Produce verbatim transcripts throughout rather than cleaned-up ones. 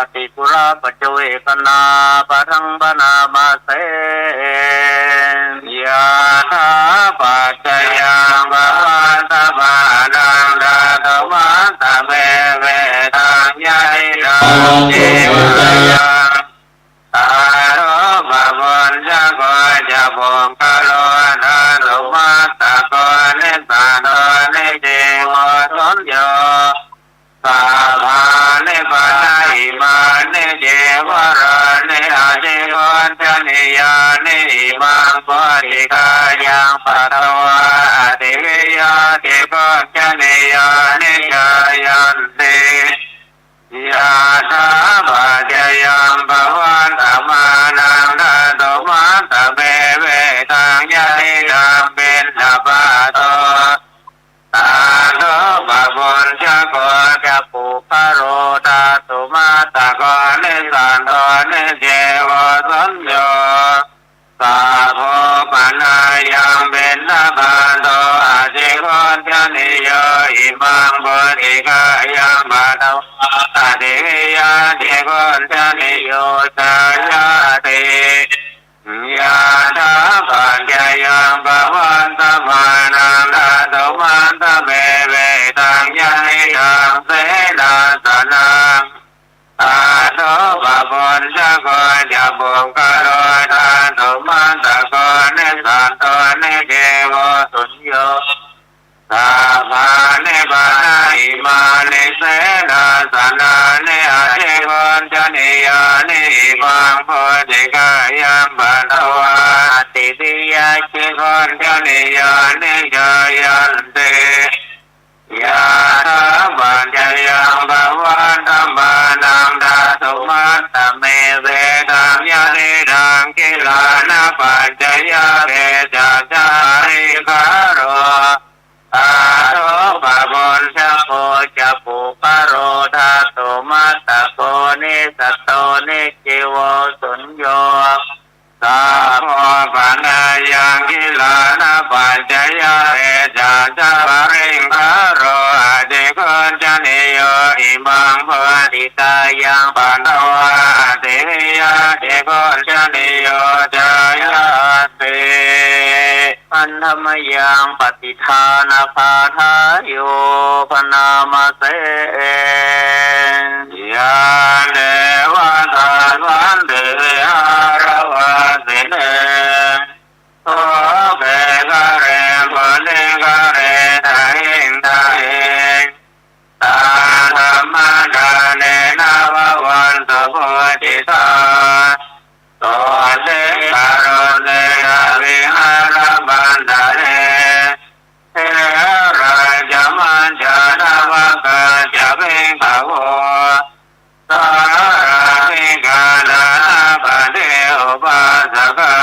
Paṭikulapaccavekkhaṇā padaṃ bhaṇāma se. Yathāpaccayaṃ bhavantamānaṃ dhātumattamevetaṃ yadidaṃ ciraṃ tathūpabhuñjako ca puggalo dhātumattako nissatto nijjīvo suñño. Sabbāni pana imāni cīvarāni ācikkhunsanīyāni imaṃ bodhighāyaṃ patvā ativiya ācikkhunsanīyāni jāyanti. Yathāpaccayaṃ bhavantamānaṃ dhātumattamevetaṃ yadidaṃ piṇḍapāto tathūpabhuñjako ca puggalo dhātumattako nissatto nijjīvo suñño. Sabbo panāyaṃ piṇḍapāto ācikkhunsanīyo imaṃ bodhighāyaṃ patvā ativiya ācikkhunsanīyo jāyati. Yathāpaccayaṃ bhavantamānaṃ dhātumattamevetaṃ yadidaṃ senāsanaṃ tathūpabhuñjako ca puggalo dhātumattako nissatto nijjīvo suñño. Sabbāni pana imāni senāsanāni ācikkhunsanīyāni imaṃ bodhighāyaṃ patvā ativiya ācikkhunsanīyāni jāyanti. Yathāpaccayaṃ bhavantamānaṃ dhātumattamevetaṃ yadidaṃ gilānapaccayabhejajja parikkaro dhātupapuñjako ca puggalo dhātumattako nissatto nijjīvo suñño. Sabbo panāyaṃ gilānapaccayabhejajja parikkaro ācikkhunsanīyo imaṃ bodhighāyaṃ patvā ativiya ācikkhunsanīyo jāyanti. Handa mayaṃ paṭidānagāthāyo bhaṇāma se. Yā devatā santi vihāravāsinī thūpe ghare munisare tahiṃ tahiṃ, tā dhammadānena bhavantu pūjitā. Sotthiṃ karontedha vihāramaṇḍale. Therā ca majjhā navakā ca bhikkhavo, sārāmikā dānapatī upāsakā,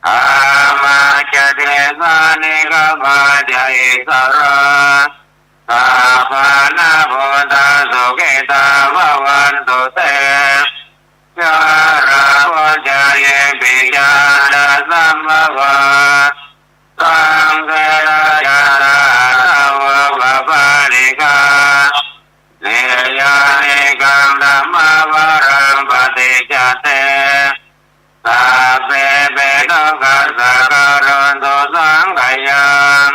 gāmā ca desā nekamā ca issarā, sappāṇabhūtā sukhitā bhavantu te. Jalābujā yepi ca aṇḍasambhavā, saṃsedajātā athavopapātikā, niyyānikaṃ dhammavaraṃ paṭicca te, sabbepi dukkhassa karontu saṅkhayaṃ.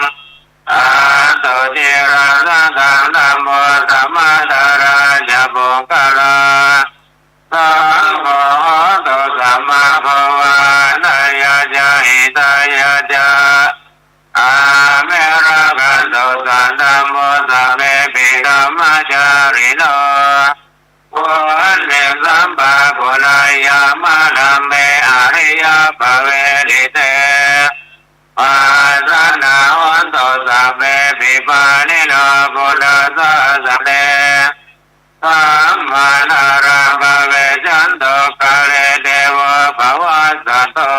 Ṭhātu ciraṃ sataṃ dhammo, dhammaddharā ca puggalā, saṅgho hotu samaggo va atthāya ca hitāya ca. Amhe rakkhatu saddhammo, sabbepi dhammacārino, vuḍḍhiṃ sampāpuṇeyyāma dhamme ariyappavedite. Pasannā hontu sabbepi pāṇino buddhasāsane. Sammānāraṃ pavecchanto kāle devo pavassatu.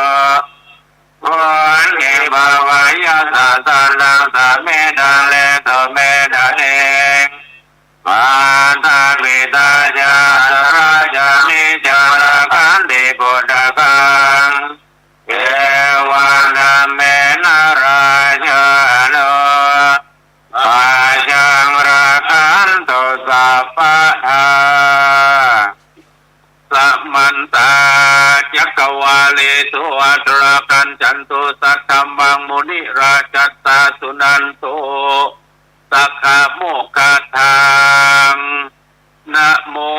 Vuḍḍhibhāvāya sattānaṃ samiddhaṃ netu medaniṃ. Mātā pitā ca atrajaṃ niccaṃ rakkhanti puttakaṃ. Pavaccantu saddhammaṃ munirājassa suṇantu saggamokkhadaṃ. Namo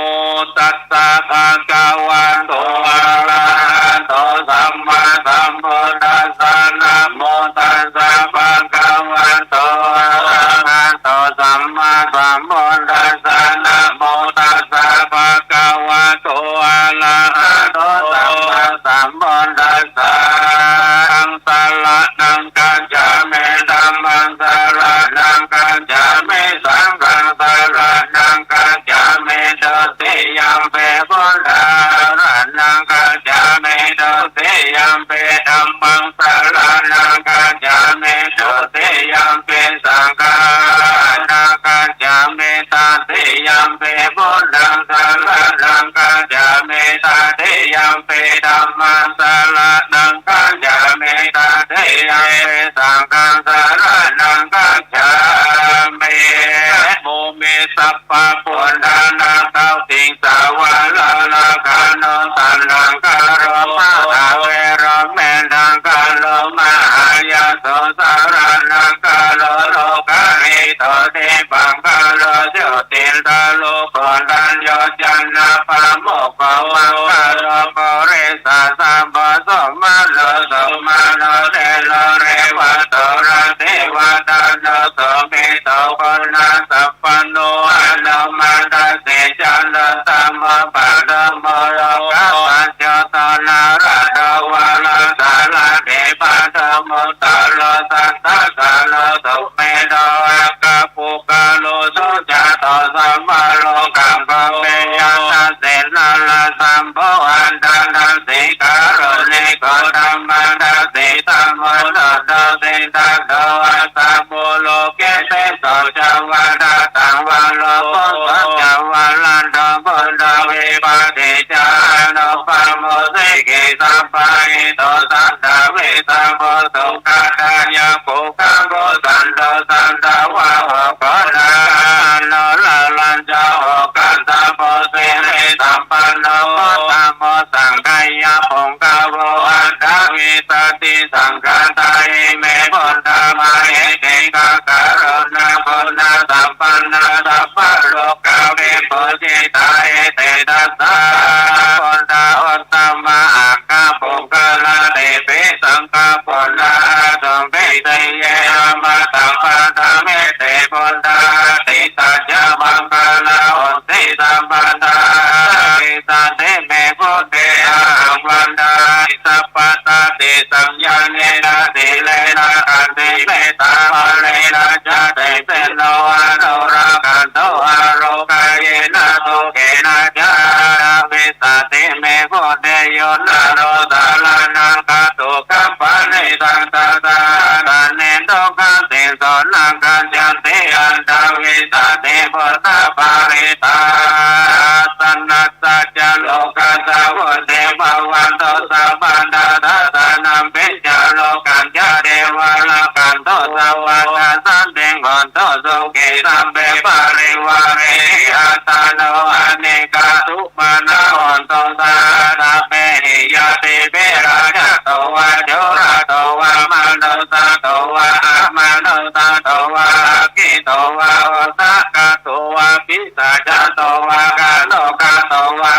tassa bhagavato arahato sammāsambuddhassa. Namo tassa bhagavato arahato sammāsambuddhassa. Namo tassa bhagavato arahato sammāsambuddhassa. Buddhaṃ saraṇaṃ gacchāmi. Dhammaṃ saraṇaṃ gacchāmi. Saṅghaṃ saraṇaṃ gacchāmi. Dutiyampi buddhaṃ saraṇaṃ gacchāmi. Dutiyampi dhammaṃ saraṇaṃ gacchāmi. Dutiyampi saṅghaṃ saraṇaṃ gacchāmi. Tatiyampi buddhaṃ saraṇaṃ gacchāmi. Tatiyampi dhammaṃ saraṇaṃ gacchāmi. Tatiyampi saṅghaṃ saraṇaṃ gacchāmi. Namo me sabbabuddhānaṃ tavisaṃvaraṃ rakkhaṇoṃ saṇṭhākāroṃ mahāvīroṃ meghaṃkhaloṃ mahāyaso saraṇaṃ karo lokahito dīpaṅkaro jotindharo koṇḍañño janappamukkho maṅgalo purisasabha sumaro sumaro dero revato rativaḍḍhano sobhito guṇasampanno anomadasse janasamāpattamo lokapajjoto nārado varasārathī paddamūttaro santakāro sumedo akkhapuggalū sujāto sabbalokaggo piyadasse narasambho attadassi kāruṇiko dhammadassi dhammo nuddho siddhattho attamo loke tejo ca vadataṃ varo puggo ca varado buddho vipatti ca anupavusi. Sabbahito sattavittā puthugatā yā khuggā kho santo satthavāho koṇāgamanūrakkho kassapo sirisampanno uttamo saṅghayaṃ puṅgavo aṭṭhavīsati saṅkhātā ime buddhā mahiddhikā karuṇāguṇasampannā sabbalokavibhū jitā ete dasa buddhā uttamā aggapuggalā tepi saṅghapuṇṇā āsuṃ. Pite ye amataṃ paṭhametti buddhā atītā ca maṅgalā honti sabbadā. Vissati me buddhe ahaṃ vandāmi sabbadā. Tisaṃ ñāṇena sīlena khantimettābalena ca tejena vāro rakkhantu ārokāyena sukhena ca. Vissati me buddhe yo naro saraṇaṃ gato gabbhaseyyaṃ tassa ṭhāne duggati so na gacchanti. Aṭṭhavīsati buddhaparittā. Sacca lokassa vuḍḍhī bhavantu sabbadā. Dasanampi ca lokassa devā rakkhantu sabbadā. Santiṃ hontu sukhī sabbe parivārehi attāno anekā sumanā hontu saha sabbehi ñātibhi. Rājato vā corato vā manussato vā amanussato vā aggito vā udakato vā pi sācato vā khāṇukato vā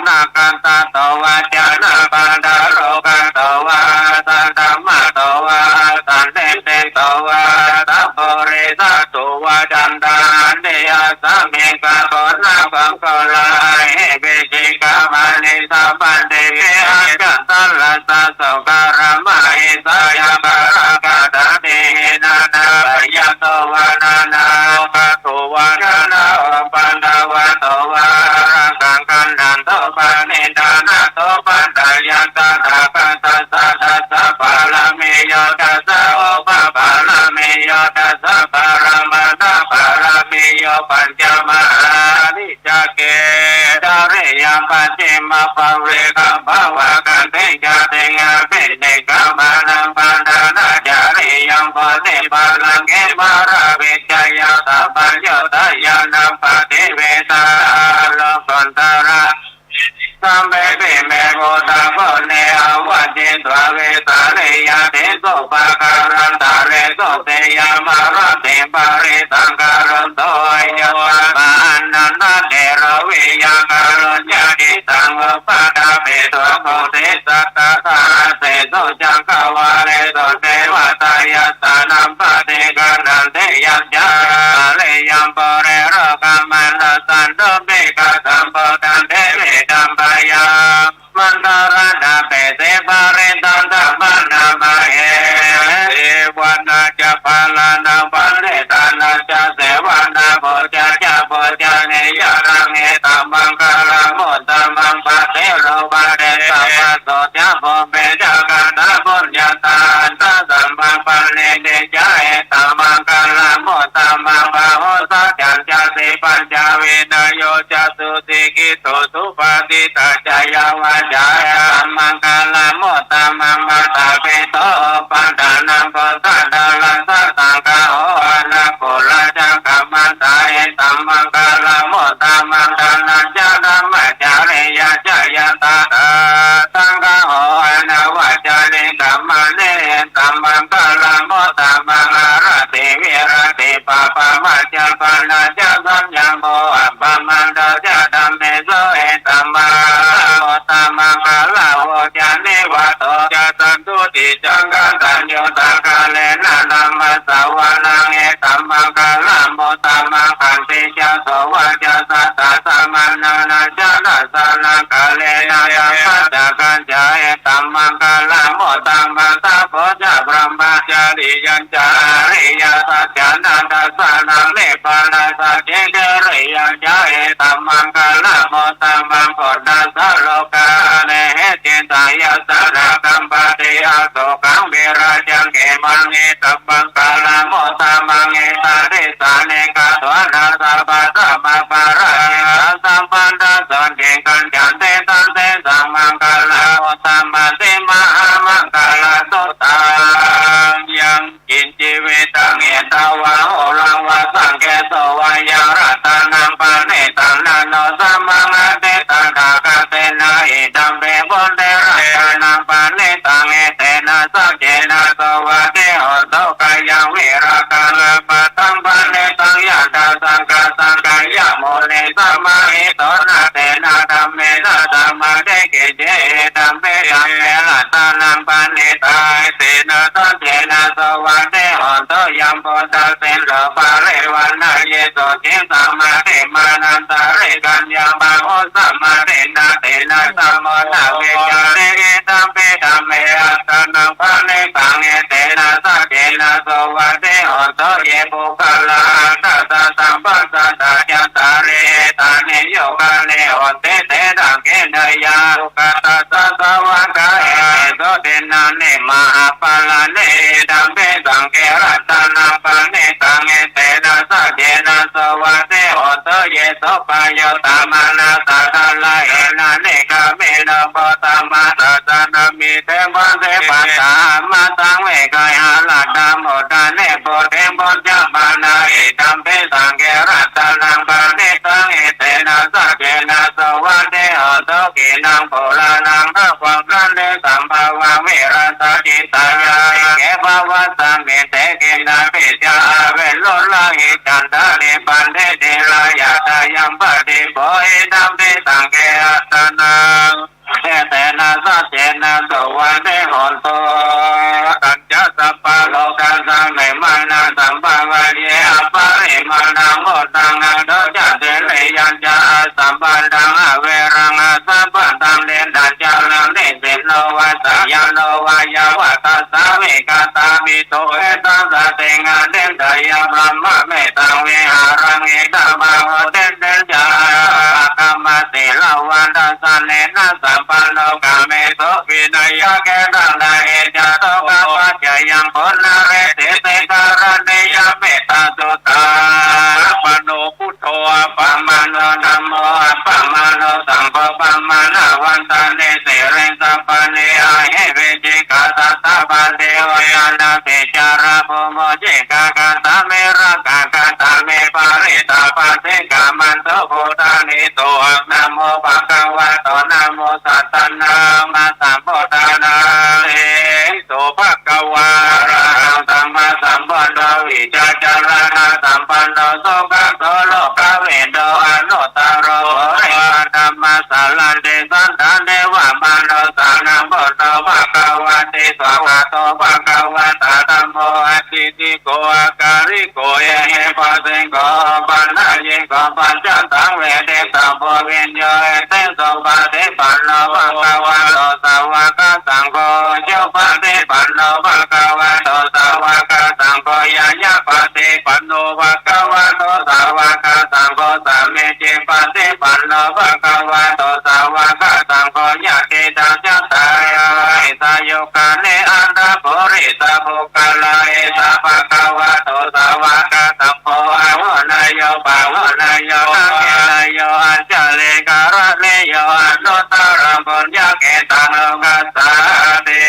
nakkhattato vā janapadarogato vā asaddhammato vā asandiṭṭhito vā asappurisato vā caṇḍahatthiassamigagoṇapaṅgalahi vicchikamaṇisappadīhi accha taraccha sūkaramahiṃsāya pāṇāgādhābhihi nānābhayato vā nānārogato vā nānāupaddavato vā ārakkhaṃ gaṇhantu paṇḍitānato. Paṭṭhāya tathāgatassa dasa pāramiyo dasa upapāramiyo dasa paramattha pāramiyo pañca mahāni cake cariyaṃ pacchimabbhave gabbhāvakkantiṃ jātiṃ abhinikkhamanaṃ paṇḍanacariyaṃ bodhipallaṅke māravijayaṃ sabbaññutañāṇappaṭivedhaṃ lokuttaraṃ sabbepi me buddhaguṇe āvajjitvā vesāliyā tīsu pākārantaresu tiyāmarattiṃ parittaṃ karonto. Āyasmā ānandatthero viya kāruññacittaṃ upaṭṭhāpetvā koṭisatasahassesu cakkavāḷesu devatā yassāṇaṃ paṭiggaṇhanti yañca āriyaṃ pure rogāmanussantumikkhasaṃ buddhaṃ devetabbayaṃ mantaradhāpesi parittaṃ taṃ bhaṇāma he. Sevanā ca bālānaṃ paṇḍitānañca sevanā pūjā ca pūjanīyānaṃ etammaṅgalamuttamaṃ. Paṭirūpadesavāso ca pubbe ca katapuññatā attasammāpaṇidhi ca etammaṅgalamuttamaṃ. Bāhusaccañca sippañca vinayo ca susikkhito subhāsitā ca yā vācā etammaṅgalamuttamaṃ. Mātāpituupaṭṭhānaṃ puttadārassa saṅgaho anākulā ca kammantā etammaṅgalamuttamaṃ. Dānañca dhammacariyā ca yā tathā saṅgaho anavajjāni kammāni etammaṅgalamuttamaṃ. Āratī viratī pāpā majjapānā ca saññamo appamādo ca dhammesu etammaṅgalamuttamaṃ. Gāravo ca nivāto ca santuṭṭhī ca kataññutā kālena dhammassavanaṃ etammaṅgalamuttamaṃ. Khantī ca sovacassatā samaṇānañca dassanaṃ kālena sakkaccañca etammaṅgalamuttamaṃ. Tapo ca brahmacariyañca ariyasaccāna dassanaṃ nibbānasacchikiriyañca etammaṅgalamuttamaṃ. Phuṭṭhassa lokadhammehi cittaṃ yassa na kampati asokaṃ virajaṃ khemaṃ etammaṅgalamuttamaṃ. Etādisāni katvāna sabbatthamaparājitā sabbattha sotthiṃ gacchanti tantesaṃ maṅgalamuttamanti. Mahāmaṅgalasuttaṃ. Yaṅkiñci vittaṃ idha vā huraṃ vā saṅghesu vā yaṃ ratanaṃ paṇītaṃ na no samaṃ atthi tathāgatena idampi buddhe ratanaṃ paṇītaṃ etena saccena suvatthi hotu. Khayaṃ virāgaṃ amataṃ paṇītaṃ yadajjhagā sakyamunī samāhito na tena dhammena samatthi kiñci idampi saṅghe ratanaṃ paṇītaṃ etena saccena suvatthi hotu. Yambuddha sīlūparinayī suciṃ samādhimānantarikaññaṃ bāhuṃ samādhinā tena samo na vijjati idampi dhamme ratanaṃ paṇītaṃ etena saccena suvatthi hotu. Ye puggalā aṭṭha sataṃ pasatthā cattāri etāni yugāni honti te dakkhiṇeyyā sugatassa sāvakā etesu dinnāni mahapphalāni idampi saṅghe ratanaṃ paṇītaṃ etena saccena suvatthi hotu. Ye suppayuttā manasā daḷhena nikkāmino gotamasāsanamhi te bhāsetvāna amataṃ vigayha laddhā mudhā nibbutiṃ bhuñjamānā idampi saṅghe ratanaṃ paṇītaṃ etena saccena suvatthi hotu. Khīṇaṃ purāṇaṃ navaṃ natthi sambhavaṃ virattacittāyatike bhavasmiṃ te khīṇabījā avirūḷhichandā nibbanti dhīrā yathāyampadīpo idampi saṅghe ratanaṃ etena saccena suvatthi hotu. Tañca sabbalokasmiṃ mānasaṃ bhāvaye aparimāṇaṃ uddhaṃ adho ca tiriyañca asambādhaṃ averaṃ asapattaṃ. Tiṭṭhañcaraṃ nisinno vā sayāno vā yāvatassa vigatamiddho etaṃ satiṃ adhiṭṭheyya brahmametaṃ vihāraṃ idhamāhu. Diṭṭhiñca anupagamma sīlavā dassanena sampanno kāmesu vineyya gedhaṃ na hi jātu gabbhaseyyaṃ punaretīti karaṇīyā mettāsuttaṃ. Appamāṇo buddho appamāṇo dhammo appamāṇo saṅgho pamāṇavantāni sirīsapāni ahi vicchikā satapadī uyyānābhī sarabū mūsikā katā me rakkhā katā me parittā paṭikkamantu bhūtāni. Sohaṃ namo bhagavato namo sattannaṃ sammāsambuddhānaṃ. sugato lokavidū anuttaro purisadammasārathi satthā devamanussānaṃ buddho bhagavāti. Svākkhāto bhagavatā dhammo sandiṭṭhiko akāliko ehipassiko opanayiko paccattaṃ veditabbo viññūhīti. Supaṭipanno bhagavato sāvakasaṅgho, ujupaṭipanno bhagavato sāvakasaṅgho, ñāyapaṭipanno bhagavato sāvakasaṅgho, sāmīcipaṭipanno bhagavato sāvakasaṅgho, yadidaṃ cattāri purisayugāni aṭṭha purisapuggalā, esa bhagavato sāvakasaṅgho āhuneyyo pāhuneyyo dakkhiṇeyyo añjalikaraṇīyo anuttaraṃ puññakkhettaṃ lokassāti.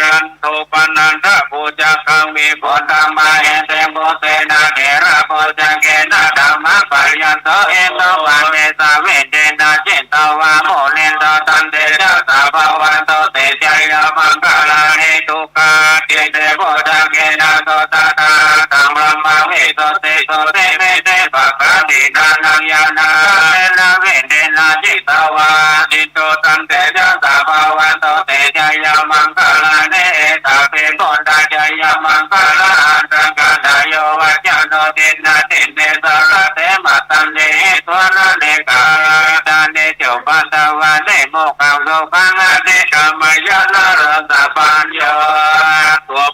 Nandopanandabhujagaṃ vibudhaṃ mahiddhiṃ puttena therabhujagena damāpayanto iddhūpadesavidhinā jitavā munindo tantejasā bhavatu te jayamaṅgalāni. Duggāhadiṭṭhibhujagena sudaṭṭhahatthaṃ brahmaṃ visuddhijutimiddhibakābhidhānaṃ ñāṇāgadena vidhinā jitavā munindo tantejasā bhavatu te jayamaṅgalāni. Etāpi buddhajayamaṅgalaaṭṭhagāthā yo vācano dinadine sarate matandī hitvānanekavividhāni cupaddavāni mokkhaṃ sukhaṃ adhigameyya naro sapañño.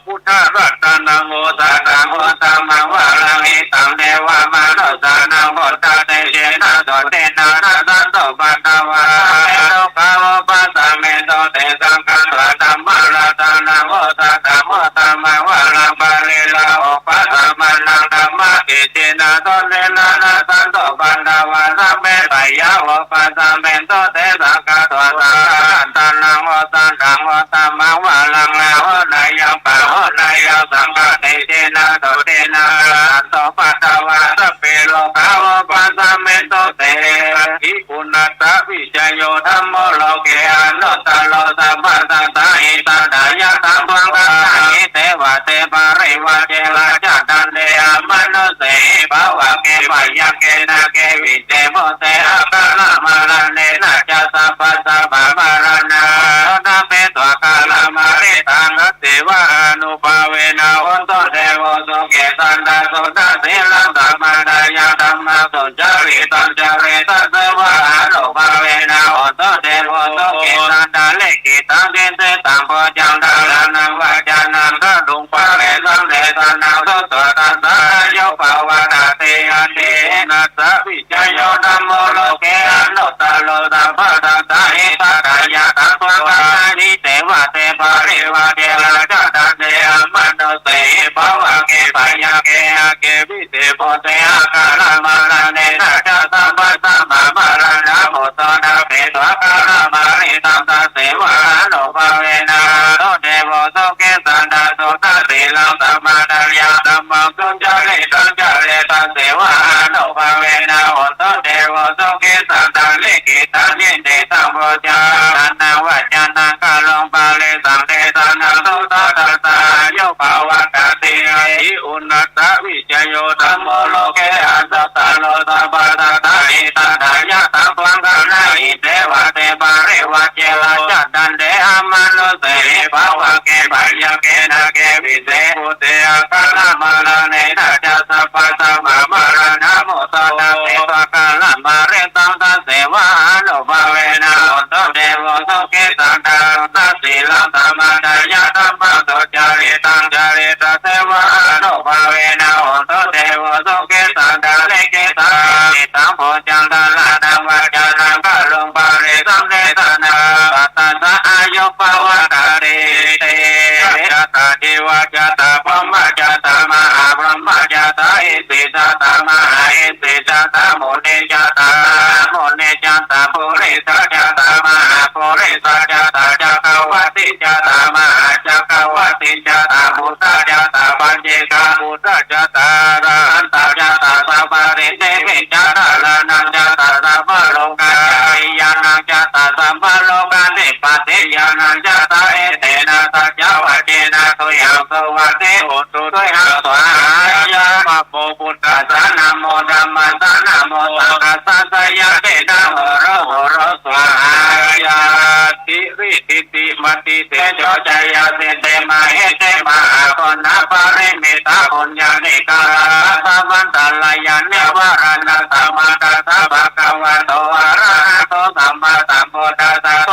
Buddharatanaṃ osathaṃ uttamaṃ varaṃ hitaṃ devamanussānaṃ buddhatejena sotthinā nassantupaddavā sabbe dukkhā vūpasamentu te. Saṅghaṃ dhammaratanaṃ osathaṃ uttamaṃ varaṃ pariḷāhūpasamanaṃ dhammakiccena sotthinā nassantupaddavā sabbe bhayā vūpasamentu te. Saṅghaṃ dhammaratanaṃ osathaṃ uttamaṃ varaṃ āhuneyyaṃ pāhuneyyaṃ saṅghatejena sotthinā nassantupaddavā sabbe rogā vūpasamentu te. Hi uṇṇattavijayo dhammo loke anuttaro sabbasattahitatthāya taṃ bhaṇāhi devate parivajje rājadaṇḍe amanussehi bhavagge byagghe nāge vise bhūte akālamaraṇena ca sabbasappamāraṇā sotthi bhūte akālamarittaṃ tasseva ānubhāvena hotu devo sukhī sadā suddhasīlaṃ samādāya dhammaṃ sucaritaṃ careti tasseva ānubhāvena hotu devo sukhī sadā likkhitaṃ cintitaṃ pūjaṃ dhāraṇaṃ vācanaṃ garuṃ paresaṃ desanaṃ sutvā tassa āyupavatthati ati. Uṇṇattavijayo dhammo loke anuttaro sabbasattahitatthāya taṃ bhaṇāhi devate parivajje rājadaṇḍe amanussehi bhavagge byagghe nāge vise bhūte akālamaraṇena ca sabbasappamāraṇā sotthi bhūte akālamarittaṃ tasseva ānubhāvena hotu devo sukhī sadā suddhasīlaṃ samādāya dhammaṃ sucaritaṃ careti tasseva ānubhāvena hotu devo sukhī sadā likkhitaṃ cintitaṃ pūjaṃ dhāraṇaṃ vācanaṃ garuṃ paresaṃ desanaṃ sutvā tassa āyupavatthati ati. Uṇṇattavijayo dhammo loke anuttaro sabbasattahitatthāya taṃ bhaṇāhi devate parivajje rājadaṇḍe amanussehi bhavagge byagghe nāge vise bhūte akālamaraṇena ca sabbasappamāraṇā sotthi bhūte akālamarittaṃ tasseva ānubhāvena hotu devo sukhī sadā suddhasīlaṃ samādāya dhammaṃ sucaritaṃ careti tasseva ānubhāvena hotu devo sukhī sadā likkhitaṃ cintitaṃ pūjaṃ dhāraṇaṃ vācanaṃ garuṃ paresaṃ desanaṃ sutvā tassa āyupavatthati. Jatā devā jātā brahmā jātā mahābrahmā jātā ippi jātā mahāippi jātā muni jātā mahāmuni jātā purisā jātā mahāpurisā jātā cakkavatī jātā mahācakkavatī jātā buddhā jātā paccekā buddhā jātā arahantā jātā sabbariṭṭhibhī jātā dhāraṇaṃ jātā sabbalokācāriyānaṃ jātā sabbalokādhipatiyānaṃ jātā etena saccavajjena tuyhaṃ suvatthi hotu tuyhaṃ svāhāya. Namo buddhassa, namo dhammassa, namo saṅghassa. Jayasiddhi horo horo svāhā. Jaya siridhiti mati tejo jaya siddhi mahiddhi mahaguṇa parimita puññanikā sabbantarāya nivāraṇa samatthassa bhagavato arahato sammāsambuddhassa.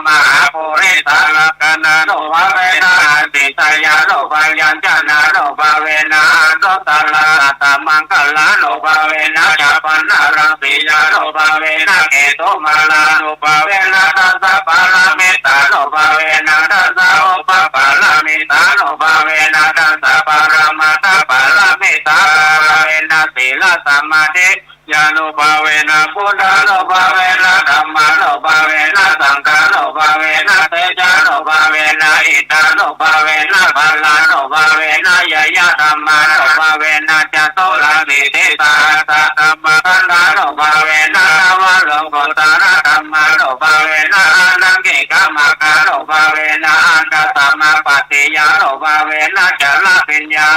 Mahapurisalakkhaṇānubhāvena, āsi jayānubyañjanānubhāvena, aṭṭhuttarasatamaṅgalānubhāvena, chabbaṇṇaraṃsiyānubhāvena, ketumālānubhāvena, dasapāramitānubhāvena, dasaupapāramitānubhāvena, dasaparamatthapāramitānubhāvena, sīlasamādhi ñāṇānubhāvena, buddhānubhāvena, dhammānubhāvena, saṅghānubhāvena, tejānubhāvena, iddhānubhāvena, balānubhāvena, ñeyyadhammānubhāvena, caturāsītisahassadhammakkhandhānubhāvena, navalokuttaradhammānubhāvena, aṭṭhaṅgikamaggānubhāvena, aṭṭhasamāpattiyānubhāvena, chaḷabhiññā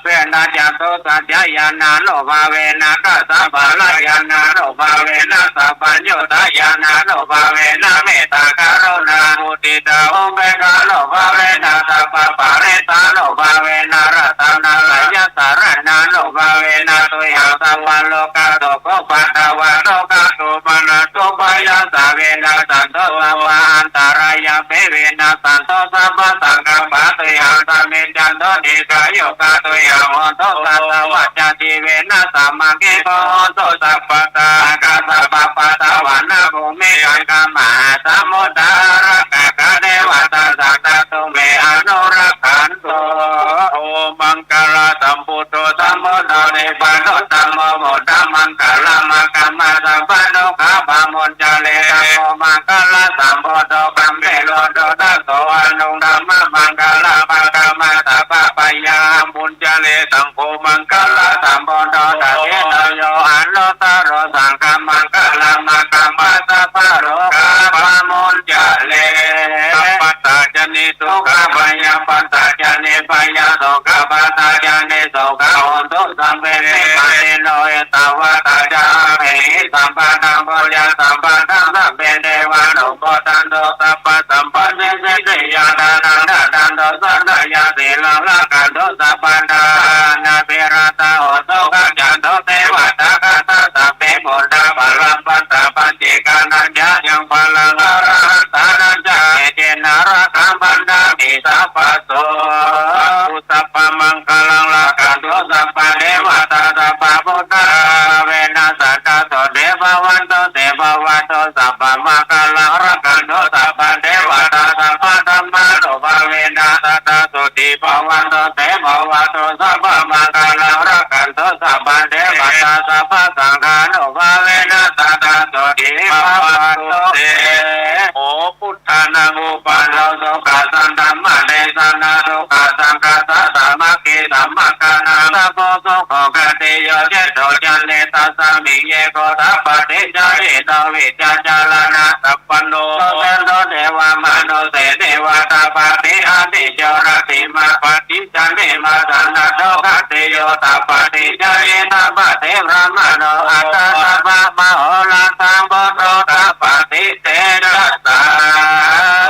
vena, catusaccañāṇānubhāvena, dasabalañāṇānubhāvena, sabbaññutañāṇānubhāvena, mettākaruṇāmuditāupekkhānubhāvena, sabbaparittānubhāvena, ratanattayasaraṇānubhāvena, tuyhaṃ sabbarogasokupaddavadukkhadomanassupāyāsā vinassantu, sabbaantarāyāpi vinassantu, sabbasaṅkappā tuyhaṃ samijjhantu, dīghāyukā tuyhaṃ hotu, satavassajīvena samaṅgiko hotu sabbadā. Ākāsapabbatavanabhūmigaṅgāmahāsamuddā ārakkhakā devatā sadā tumhe anurakkhantu. Maṅgalasambuddho sambuddho nibbandottamo buddhamaṅgalam, aggappatto sabbadukkha pamuñcare. Dhammo maṅgalasambuddho gambhīro duddaso anuttamaṃ maṅgalam, aggappatto sabbabhayā pamuñcare. Saṅgho maṅgalasambuddho dakkhiṇeyyo anuttaro saṅghamaṅgalam, aggappatto sabbarogā pamuñcare. Dukkhappattā ca niddukkhā bhayappattā ca nibbhayā sokappattā ca nissokā hontu sabbepi pāṇino. Ettāvatā ca amhehi sambhataṃ puññasampadaṃ sabbe devānumodantu sabbasampattisiddhiyā. Dānaṃ dadantu saddhāya sīlaṃ rakkhantu sabbadā, dānabhirāmā hontu gacchantu devatāgatā. Sabbe buddhā balappattā paccekānañca yaṃ balaṃ arahantānañca tejena rakkhaṃ bandhāmi sabbaso. Bhavatu sabbamaṅgalaṃ rakkhantu sabbadevatā sabbabuddhānubhāvena sadā sotthī bhavantu te. Bhavatu sabbamaṅgalaṃ rakkhantu sabbadevatā sabbadhammānubhāvena sadā sotthī bhavantu te. Bhavatu sabbamaṅgalaṃ rakkhantu sabbadevatā sabbasaṅghānubhāvena sadā sotthī bhavantu te. Namo buddhānaṃ upādo sukhasaṃ dhammadesanā sukhasaṅghassa sāmaggī samaggānaṃ tapo sukho. Khattiyo cittañca netasmiṃ yego tappati cārino vijjācaraṇasampanno susikkhito devamanusse ceva tappati ādicco rati ma paṭicca nivāsanato. Khattiyo tappati cāritappati brāhmaṇo atha sabbamahorattaṃ buddho tappati tejasā.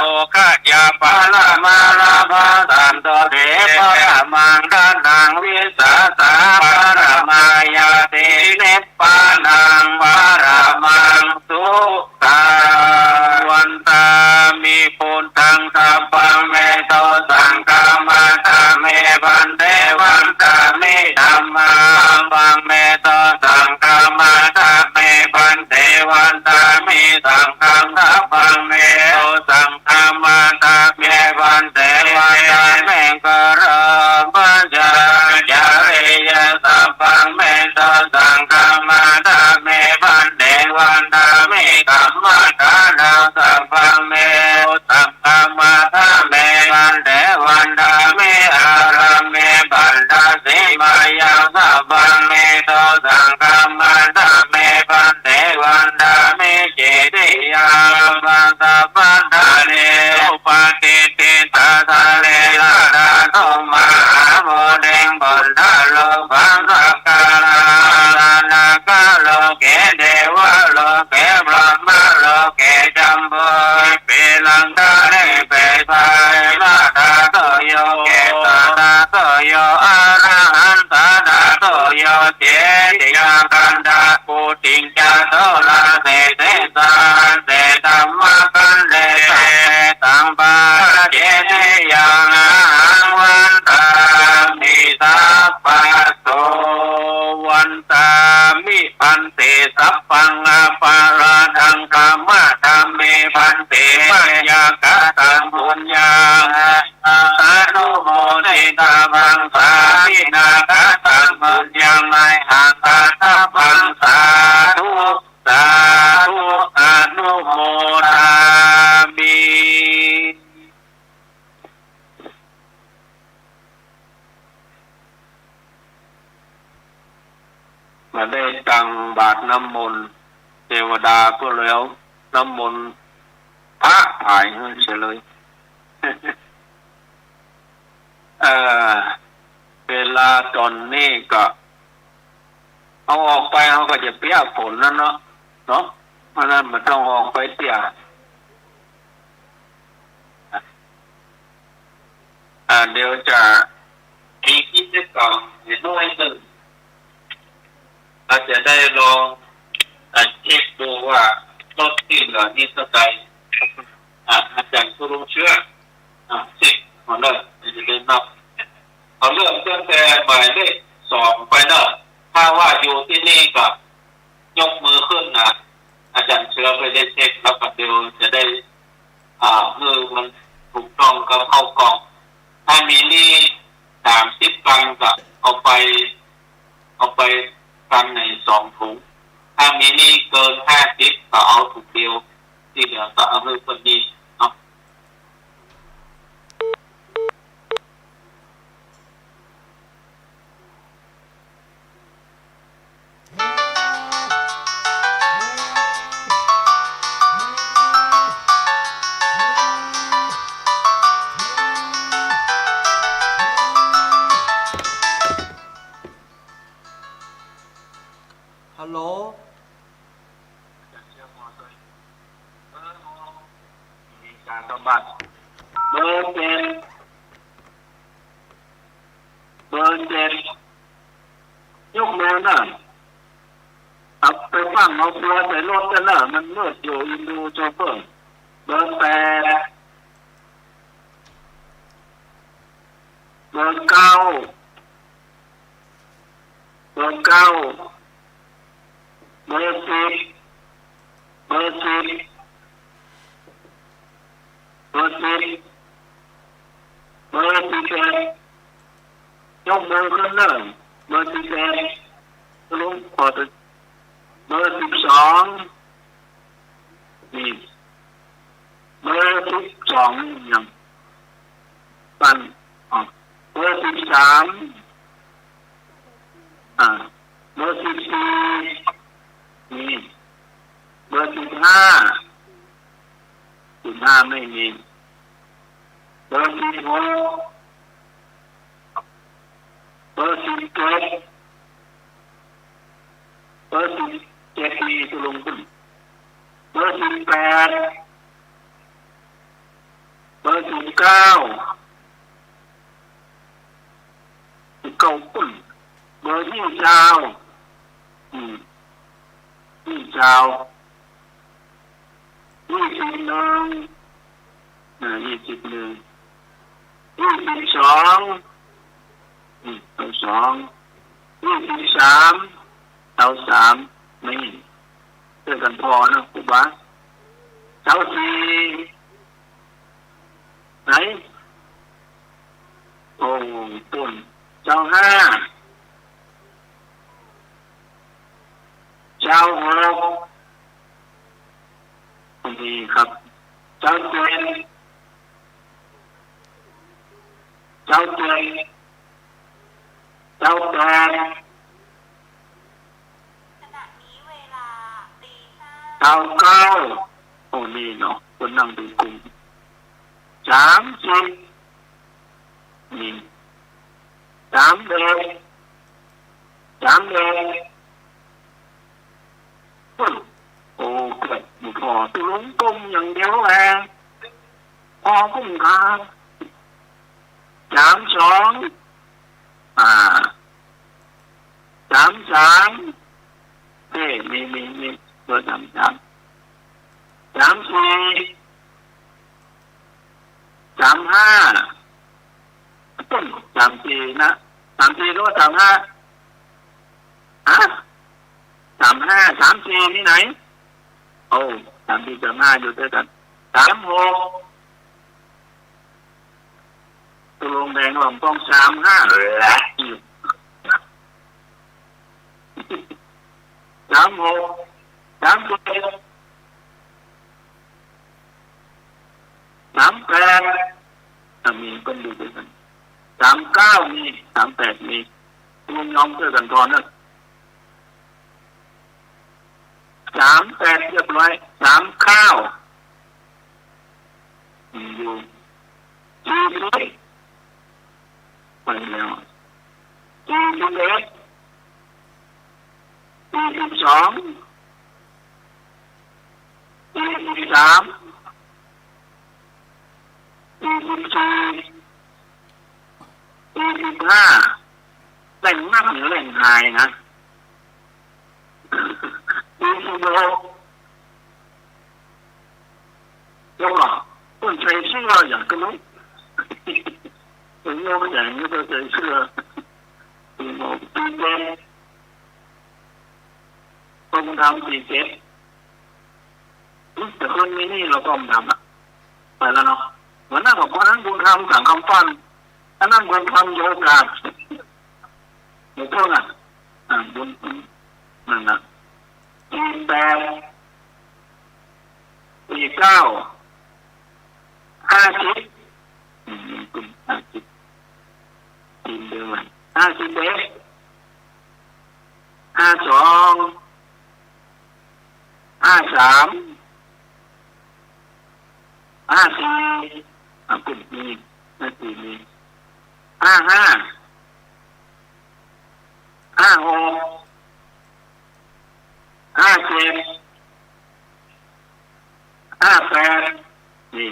Lokā yā paramā lābhā santuṭṭhī paramaṃ dhanaṃ vissāsā paramā ñāti nibbānaṃ paramaṃ sukhaṃ. Vandāmi buddhaṃ sabbaṃ me to saṅghaṃ vandāmi bhante vandāmi dhammaṃ sabbaṃ me to saṅghaṃ vandāmi bhante vandāmi saṅghaṃ sabbaṃ me to saṅghaṃ vandāmi bhante vandāmi karāmacāriyā sabbaṃ me to saṅghaṃ vandāmi bhante vandāmi kammaṭṭhānaṃ sabbaṃ me to saṅghaṃ vandāmi bhante vandāmi āramī bhaṇḍasīmāyaṃ sabbaṃ me to saṅghaṃ vandāmi bhante vandāmi cetiyaṃ sabbaṃ sabbaṭṭhāne upatiṭṭhitā sārīrikadhātu mahābodhiṃ buddharūpaṃ yo arahaṃ saddhato yo cetiyakkhandhakuṭiñca soḷase sesāse dhammakkhandhe sabbe taṃ pāceniyaṃ ahaṃ vandāmi sabbaso. Vandāmi bhante, sabbaṃ aparādhaṃ khamatha me bhante, mayā kataṃ puññaṃ anumoditabbaṃ, sāminā kataṃ puññaṃ mayhaṃ dātabbaṃ, sādhu sādhu anumodāmi. มาได้ตักบาตรน้ำมนต์ เทวดาก็เลยเอาน้ำมนต์พระถ่ายให้เฉยเลย เอ่อ เวลาตอนนี้ก็ เอาออกไปเขาก็จะเปียกฝนนั่นเนาะ เนาะ เพราะฉะนั้นมันต้องออกไปเปียก อ่า เดี๋ยวจะมีกิจกรรมน้อยหนึ่ง เราจะได้ลอง อ่า เช็คดูว่ารถที่เหลือนี่เท่าไหร่ อ่า อาจารย์ผู้รู้เชื่อ อ่า เช็คเอาเลย จะได้นับ เอาเริ่มตั้งแต่หมายเลขสองไปเนอะ ถ้าว่าอยู่ที่นี่ก็ยกมือขึ้นนะ อาจารย์เชื้อไปได้เช็คแล้วก็เดี๋ยวจะได้ อ่า คือมันถูกต้องก็เข้ากล่อง ถ้ามีหนี้สามสิบตังค์ก็เอาไป เอาไปตังค์ในสองถุง ถ้ามีหนี้เกินห้าสิบก็เอาถุงเดียว ที่เหลือก็เอาให้คนหนี้เนาะ ฮัลโหล มีการสะบัด เบอร์เจ็ด เบอร์เจ็ด ยกมือนะ เอาไปฝังเอาเฟือใส่รถกันนะ มันมืดอยู่ อินดูโชเฟอร์ เบอร์แปด เบอร์เก้า เบอร์เก้า เบอร์สิบ เบอร์สิบ เบอร์สิบ เบอร์สิบเอ็ด ยกมือขึ้นเลย เบอร์สิบเอ็ด ลุงขอตัว เบอร์สิบสอง นี่ เบอร์สิบสอง ยัง ปัน อ๋อ เบอร์สิบสาม อ่า เบอร์สิบสี่ นี่ เบอร์สิบห้า สิบห้า ไม่มี เบอร์สิบหก เบอร์สิบเจ็ด เบอร์สิบเจ็ด มีตัวลงขึ้น เบอร์สิบแปด เบอร์สิบเก้า สิบเก้า ขึ้น เบอร์ยี่สิบ อืม ยี่สิบ ยี่สิบเอ็ด นะ ยี่สิบเอ็ด ยี่สิบสอง อืม เอาสอง ยี่สิบสาม เอาสาม นี่ ช่วยกันพอนะครูบา เอาสี่ ไหน โอ้ ต้น เอาห้า เอาหก ดีครับ เอาเจ็ด เอาเจ็ด เอาแปด เอาเก้า โอ้ นี่เนาะ คนนั่งดูกลุ่ม สามสิบ นี่ สามเอ็ด สามเอ็ด โอ้ เกิดหลวงพ่อตุลงกลมอย่างเดียวแหละ พอคุ้มค่า สามสอง สามสาม สามสี่ สามห้า ต้น สามสี่ นะ สามสี่ หรือว่า สามห้า ฮะ สามห้า สามสี่ ที่ไหน โอ้ สามสี่ สามห้า อยู่ด้วยกัน สามหก ตกลงแดงหล่อมต้อง สามห้า และ สามหก สามเจ็ด สามแปด อ่ะ มีคนดูด้วยกัน สามเก้า มี สามแปด มี คุณน้องช่วยกันทอนนะ สามแปด เรียบร้อย สามเก้า อยู่ สี่สิบ ไปแล้ว สี่สิบเอ็ด สี่สิบสอง สี่สิบสาม สี่สิบสี่ สี่สิบห้า แหล่งนักหรือแหล่งหายนะ สี่สิบหก แล้วก็คนใส่เสื้ออย่างกระนุก เป็นโยมใหญ่ไม่ต้องใส่เสื้อ สี่สิบหก สี่สิบเจ็ด คนทำ สี่สิบเจ็ด แต่คนมีหนี้เราก็ไม่ทำอ่ะ ไปแล้วเนาะ วันนั้นบอกว่านั้นบุญธรรมสั่งคำฟัน อันนั้นบุญธรรมโยกาส หลวงพ่อน่ะ อ่า บุญ นั่นน่ะ สี่แปด สี่เก้า ห้าสิบ อืม ห้าสิบ ทีมเดียวกัน ห้าสิบเอ็ด ห้าสอง ห้าสาม ห้าสี่ อ่ะ กลุ่มนี้ ห้าสี่ นี้ ห้าห้า ห้าหก ห้าเจ็ด ห้าแปด นี่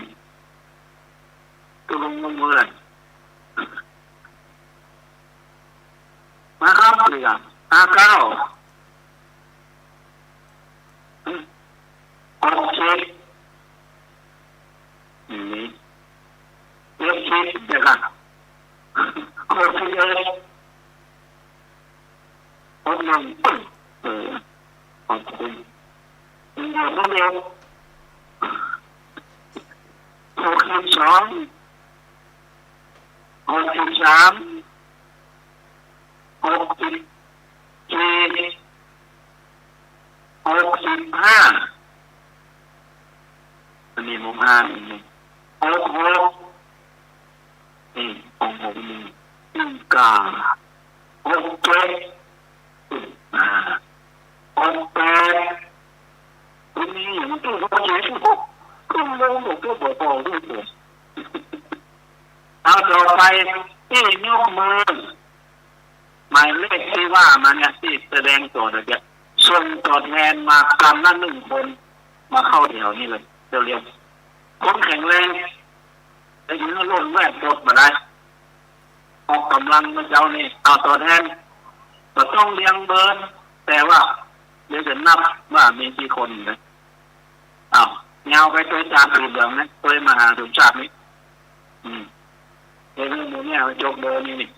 ตกลงมือเลย มาครับ นี่ก็ ห้าเก้า หกสิบ นี่ เจ็ดสิบ เดี๋ยวก่อน หกสิบเอ็ด หกหนึ่ง เออ ขอบคุณ เดี๋ยว เดี๋ยว หกสิบสอง หกสิบสาม หกสิบสี่ หกสิบห้า อันนี้หกห้า อีกหนึ่ง หกหก นี่ หกหก นี่ อีกา หกเจ็ด อ่า หกแปด ทีนี้มันต้องหกเจ็ด ก็ลงหลวงพ่อบอกบอกด้วยเถอะ เอาต่อไป ที่ยกมือ หมายเลขที่ว่ามาเนี่ย ที่แสดงตัวเมื่อกี้ ส่งตัวแทนมากำละหนึ่งคน มาเข้าแถวนี้เลย เร็วๆ คนแข็งแรง แต่ยังล้นแวดปดมาได้ ออกกำลังเมื่อเช้านี้ เอาตัวแทน ก็ต้องเรียงเบอร์ แต่ว่าเดี๋ยวจะนับว่ามีกี่คนนะ อ้าว แนวไปตัวจานสีเหลืองนะ ตัวมหาสมชาตินี่ อืม เดี๋ยวหมู่เนี่ยยกเบอร์นี่นี่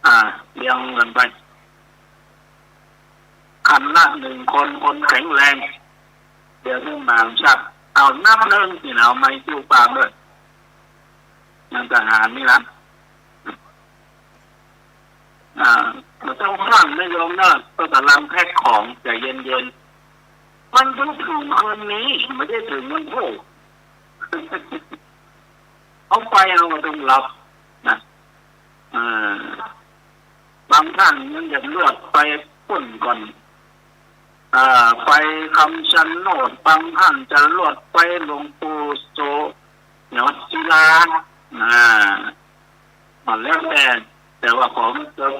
อ่า เรียงกันไป คันละหนึ่งคน คนแข็งแรง เดี๋ยวหมู่มหาสมชาติ เอานับหนึ่งนี่นะ เอาไม้คิ้วปากด้วย ยังทหารนี่นะ อ่า มันต้องฟังนะโยมนะ ก็กำลังแพ็คของ ใจเย็นๆ มันต้องถึงคืนนี้ ไม่ได้ถึงวันพุธ เอาไปเอามาต้องรับนะ อ่า บางท่านยังจะลวดไปปุ้นก่อน อ่า ไปคำชะโนด บางท่านจะลวดไปหลวงปู่โส เนี่ย วัดศิลา อ่า มันแล้วแต่ แต่ว่าขอมาจบ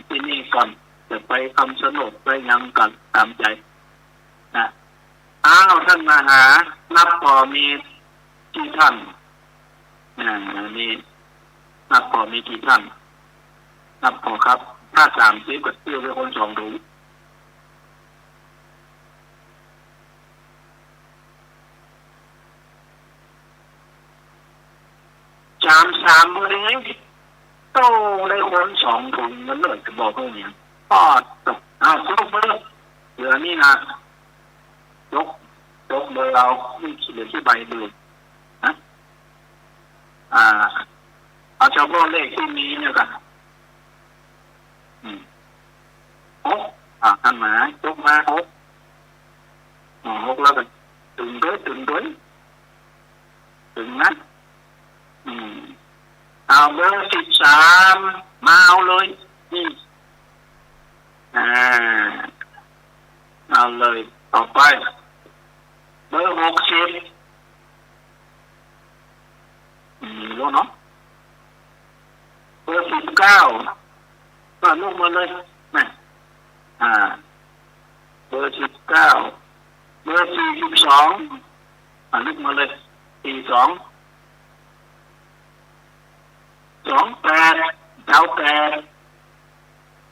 ที่นี่ก่อน จะไปคำชะโนดไปหยังก่อนตามใจนะ อ้าว ท่านมหา นับพอมีกี่ท่าน อ่า อันนี้ นับพอมีกี่ท่าน นับพอครับ ถ้าสามสิบก็เตี้ยวไปคนสองถุง ามเบอร์นี้ โอ้ ได้คนสองถุงมันเลย จะบอกพวกนี้ อ้อ ตก อ้าว ยกมือ เหลือนี่นะ ยก ยกเบอร์เอา นี่เหลือที่ใบเดียวนะ อ่า เอาเฉพาะเลขที่มีเนี่ยก่อน อืม หก อ่า ท่านหมาย ยกมา หก อ่า หก แล้วก็ ถึงด้วย ถึงด้วย ถึงนะ อืม เอาเบอร์ สิบสาม มาเอาเลย นี่ อ่า เอาเลย ต่อไป เบอร์ หกสิบ อืม รู้เนาะ เบอร์ สิบเก้า ก็ลุกมาเลย นะ อ่า เบอร์ สิบเก้า เบอร์ สี่สิบสอง อ่า ลุกมาเลย สี่สอง สองแปด เก้าแปด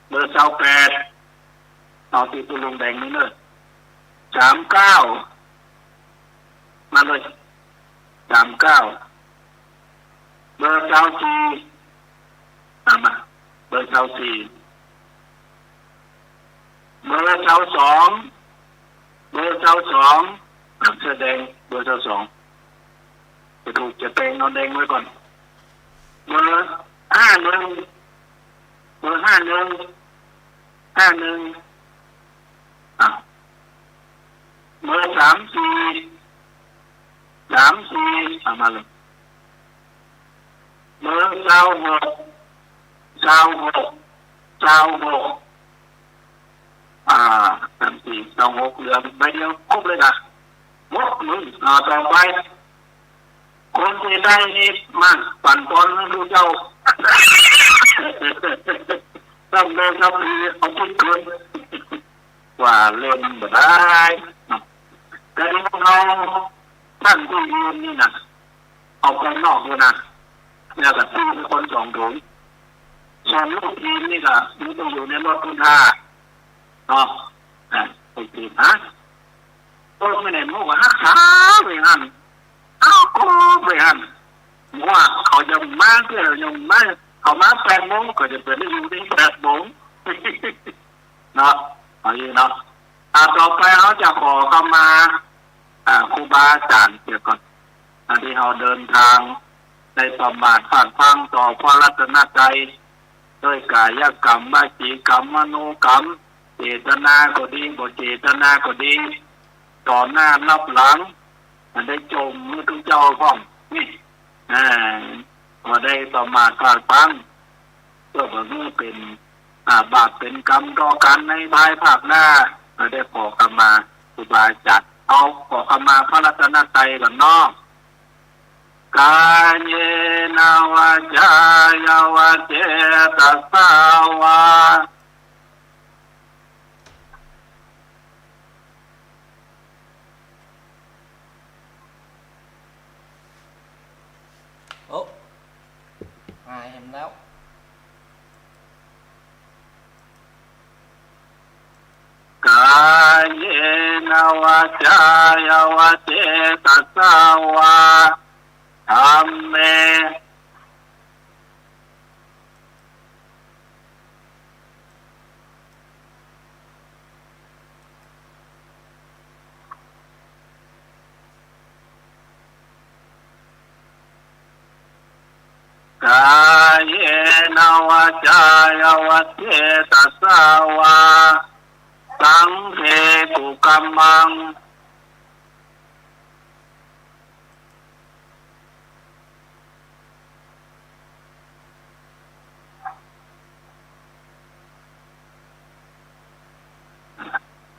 เบอร์ เก้าแปด เอาที่คุณลุงแดงนี่เนอะ สามเก้า มาเลย สามเก้า เบอร์ เก้าสี่ อ่ะ มา เบอร์ เก้าสี่ เบอร์ เก้าสอง เบอร์ เก้าสอง อ่ะ เสื้อแดง เบอร์ เก้าสอง จะถูกจะแดง เอาแดงไว้ก่อน เบอร์ ห้าหนึ่ง เบอร์ ห้าหนึ่ง ห้าหนึ่ง อ่ะ เบอร์ สามสี่ สามสี่ เอามาเลย เบอร์ เก้าหก เก้าหก เก้าหก อ่า สามสี่ เก้าหก เหลือใบเดียว ครบเลยนะ หมดมึง อ่า ต่อไป คนที่ได้นี่ มา ปั่นป่วนให้รู้เจ้า ทำเลยครับ เอาทุกคน ว่าเล่นบ่ได้ แต่ที่เรา ท่านที่ยืนนี่นะ ออกไปนอกอยู่นะ แล้วก็ซื้อเป็นคนสองถุง ส่วนลูกทีมนี่ก็ นี่ต้องอยู่ในรถคุณท่า เนาะ อ่ะ โอเคนะ โอ้ ไม่ได้ หมู่ก็ฮักษาไปหั่น เอาก็ไปหั่น ว่าเขาจะมาเพื่อ ยังมา เขามาแปดโมง ก็จะเปิดให้อยู่ที่แปดโมง เนาะ เอาอย่างนี้เนาะ อ่ะ ต่อไปเราจะขอขมา อ่า ครูบาอาจารย์เสียก่อน อันที่เราเดินทาง ได้ประมาทพลาดพลั้งต่อพระรัตนตรัย ด้วยกายกรรม วจีกรรม มโนกรรม เจตนาก็ดี บ่เจตนาก็ดี ต่อหน้ารับหลัง อันได้จมมือทุกเจ้าพ่อง นี่ อ่า ก็ได้ประมาทพลาดพลั้ง เพื่อบ่ให้เป็น อ่า บาปเป็นกรรมต่อกันในภายภาคหน้า ก็ได้ขอขมาครูบาอาจารย์ เอาขอขมาพระรัตนตรัยก่อนเนาะ กายเยนะ วาจา ยะ วะ เจตสา วา โอ้ หายเห็นแล้ว กายเยนะ วาจา ยะ วะ เจตสา วา ธัมเม กายเยนะ วาจา ยะ วะ เจตสา วา สังเค กุกัมมัง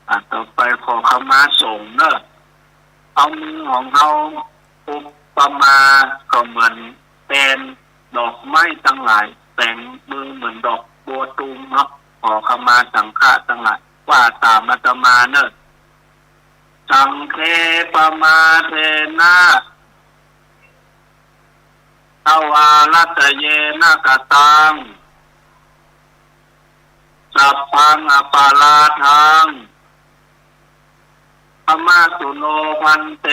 อ่ะ ต่อไปขอขมาสงฆ์เนอะ เอามือของเราอุปมาก็เหมือนแปลงดอกไม้ทั้งหลาย แปลงมือเหมือนดอกบัวตูมเนาะ ขอขมาสังฆะทั้งหลาย ว่าตามอาตมาเนอะ สังเค ปมาเทนะ ทวารัตเยนะ กะตัง สัพพัง อปาราทัง ขมาสุโน ภันเต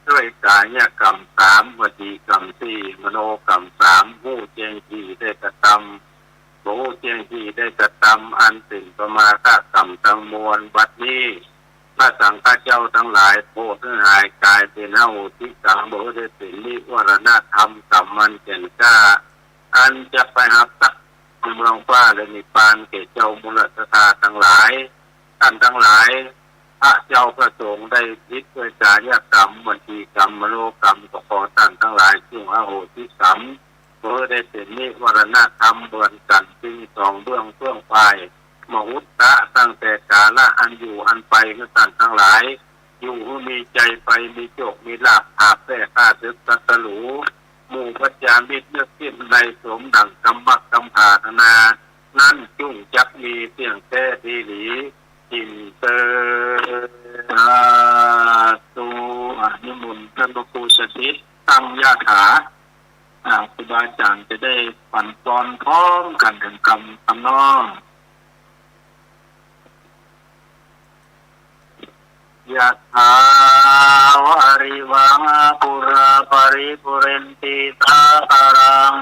ด้วยกายกรรมสาม วจีกรรมสี่ มโนกรรมสาม ฮู้แจ้งที่ได้กระทำ บ่ฮู้แจ้งที่ได้กระทำ อันเป็นปะมาทกรรมทั้งมวล บัดนี้ พระสังฆเจ้าทั้งหลาย โปรดให้หายกายเป็นอโหสิกรรม บ่ให้ได้เป็นนิวรณธรรมกรรมอันแก่นกล้า อันจะไปหับทรัพย์เมืองฟ้าและนิพพานแก่เจ้ามูลศรัทธาทั้งหลาย ท่านทั้งหลาย พระเจ้าพระสงฆ์ได้ผิดด้วยกายกรรม วจีกรรม มโนกรรม ก็ขอท่านทั้งหลายจงอโหสิกรรม เพื่อได้เป็นนิวรณธรรมเหมือนกัน ซึ่งสองเบื้องเพื่องฝ่ายมหุตตะ ตั้งแต่กาละอันอยู่อันไป เมื่อท่านทั้งหลาย อยู่ให้มีใจไป มีโชคมีลาภ หาบแพร่ข้าศึกศัตรู หมู่พญามิตรเลือกสิ้นในสมดังกำมักกำปรารถนา นั้นจุ่งจักมีเสี่ยงแท้ดีหลี กินเตอ สาธุ อ่ะ นิมนต์ท่านพระครูสถิตตั้งยาถา อ่า ครูบาอาจารย์จะได้ปันปอนพร้อมกันถึงกำทำนอง Yathā vārivahā pūrā paripūrenti sāgaraṃ,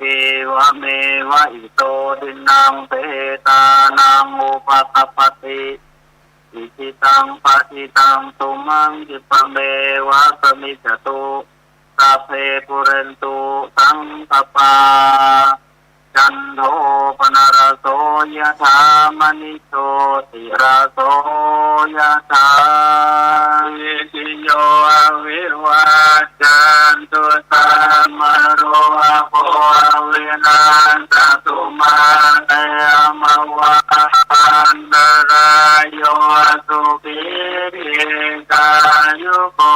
evameva ito dinnaṃ petānaṃ upakappati. Icchitaṃ patthitaṃ tumhaṃ khippameva samijjhatu, sabbe pūrentu saṅkappā, cando paṇṇaraso yathā, maṇi jotiraso yathā. Sabbītiyo vivajjantu, sabbarogo vinassatu, mā te bhavatvantarāyo, sukhī dīghāyuko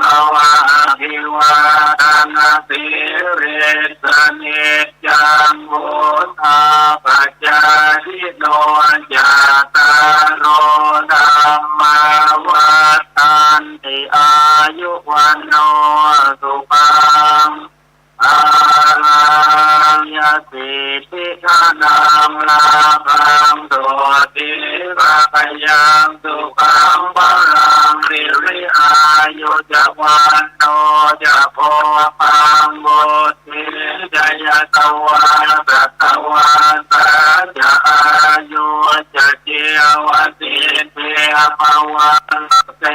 bhava. Abhivādanasīlissa niccaṃ vuḍḍhāpacāyino, cattāro dhammā vaḍḍhanti, āyu vaṇṇo sukhaṃ balaṃ. Jayasiddhi dhanaṃ lābhaṃ, sotthi bhāgyaṃ sukhaṃ balaṃ, siri āyu ca vaṇṇo ca, bhogaṃ vuḍ ḍhī ca yasavā, satavassā ca āyū ca, jīvasiddhī bhavantu te.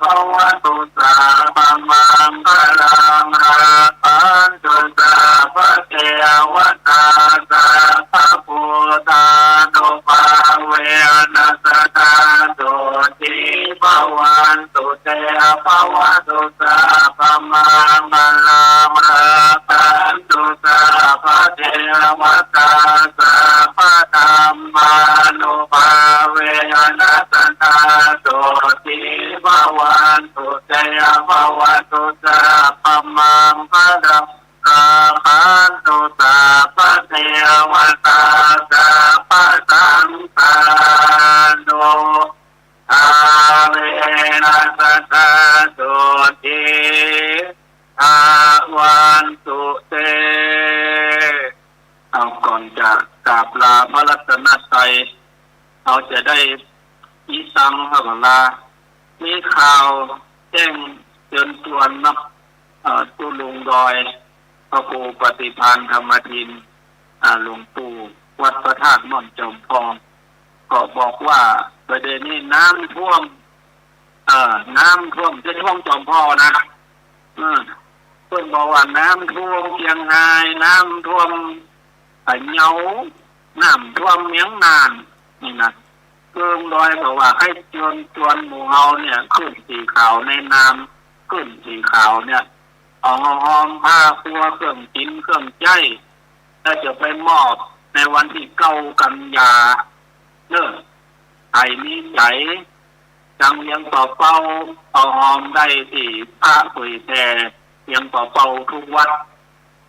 Bhavatu sabbamaṅgalaṃ, rakkhantu sabbadevatā, sabbabuddhānubhāvena, sadā sotthī bhavantu te. Bhavatu sabbamaṅgalaṃ, rakkhantu sabbadevatā, sabbadhammānubhāvena, sadā sotthī bhavantu te. Bhavatu sabbamaṅgalaṃ, rakkhantu sabbadevatā, sabbasaṅghānu bhāvena, sadā sotthī bhavantu te. เอา ก่อนจะกราบลาพระรัตนตรัย เราจะได้ อีสัง เฮาก็ลา มีข่าวแจ้งเชิญชวนเนาะ เอ่อ ตุ๊ลุงดอย พระครูปฏิภาณธรรมทิน อ่า หลวงปู่วัดพระธาตุม่อนจอมทอง ก็บอกว่าประเดี๋ยวนี้น้ำท่วม เอ่อ น้ำท่วม จะท่วมจอมพองนะ เออ เพิ่นบอกว่าน้ำท่วมเชียงราย น้ำท่วมพะเยา น้ำท่วมเมียงน่าน นี่นะ เอิงดอยบอกว่าให้เชิญชวนหมู่เฮาเนี่ย ขึ้นสีขาวในนาม ขึ้นสีขาวเนี่ย เอาหอมผ้าครัว เครื่องกินเครื่องใช้ แล้วจะไปมอบในวันที่เก้ากันยา เนอะ ใผมีใจ๋ จังเวียงป่าเป้า เอาหอมได้ที่พระเผยแผ่เวียงป่าเป้าทุกวัด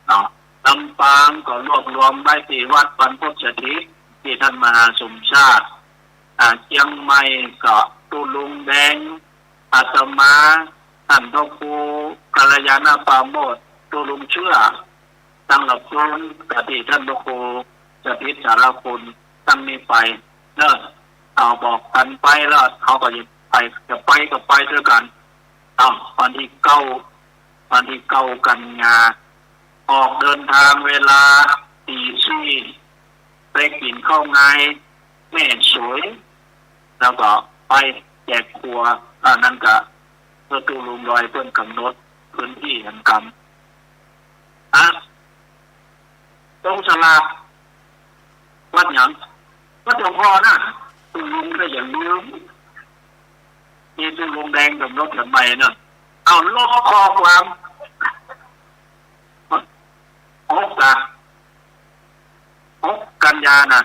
เนาะ ลำปางก็รวบรวมไว้ที่วัดบรรพตสถิต ที่ท่านมหาสมชาติ อ่า เชียงใหม่ก็ตุ๊ลุงแดง อาตมา ท่านพระครูกัลยาณปราโมทย์ ตุ๊ลุงเชื้อ ทั้งหลาย ก็ที่ท่านพระครูสถิตสารคุณ ทั้งนี้ไป เนอะ เอาบอกกันไปแล้ว เขาก็จะไป จะไปก็ไปด้วยกัน เอ้าวันที่เก้าวันที่เก้ากันยา ออกเดินทางเวลาตีสี่ไปกินข้าวงายแม่สวย แล้วก็ไปแจกครัว อันนั้นก็เพื่อตู้ลุงลอยเพื่อนกำหนดพื้นที่แห่งกรรมอ่ะตรงสลากวัดหยังวัดหลวงพ่อนะตู้ลุงก็อย่าลืม มีตู้ลงแดงกับรถทำไมเนาะเอาลบข้อความหกละหกกันยาน่ะ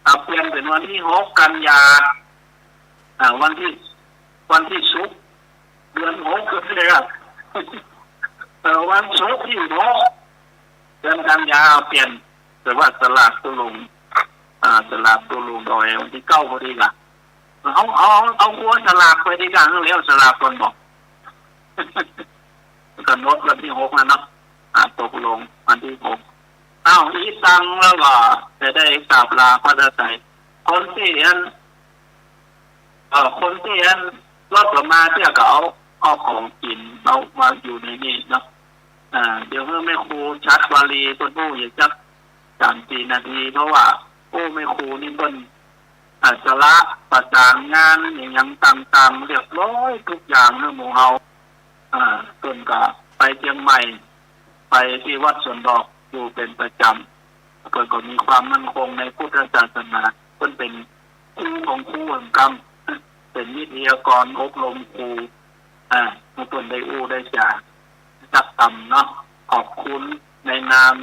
เอาเปลี่ยนเป็นวันที่หกกันยาอ่าวันที่วันที่ศุกร์เดือนหกก็ได้ครับเออวันศุกร์ที่หกเดือนกันยาเอาเปลี่ยนแต่ว่าสลากตู้ลงอ่าสลากตู้ลงดอยวันที่เก้าพอดีละ เอาเอาเอาครัวสลากไปดีกว่าแล้วสลากก่อนบอกกำหนดวันที่หกแล้วเนาะอ่าตกลงวันที่หกอ้าวอีตังแล้วก็จะได้กราบลาพระไตรคนที่อันเอ่อคนที่อันรถออกมาเที่ยวก็เอาเอาของกินเอามาอยู่ในนี่เนาะอ่าเดี๋ยวให้แม่ครูชัดวารีเพิ่นพูดอย่างจักสามสี่นาทีเพราะว่าโอ้แม่ครูนี่เพิ่น อัจฉระประสานงานอย่างต่างๆเรียบร้อยทุกอย่างเรื่องหมู่เฮาอ่าเพิ่นก็ไปเชียงใหม่ ไปที่วัดสวนดอกอยู่เป็นประจำเพิ่นก็มีความมั่นคงในพุทธศาสนาเพิ่นเป็นครูของครูเหมือนกันเป็นวิทยากรอบรมครูอ่าเพิ่นได้อู้ได้จาสักคำเนาะขอบคุณในนาม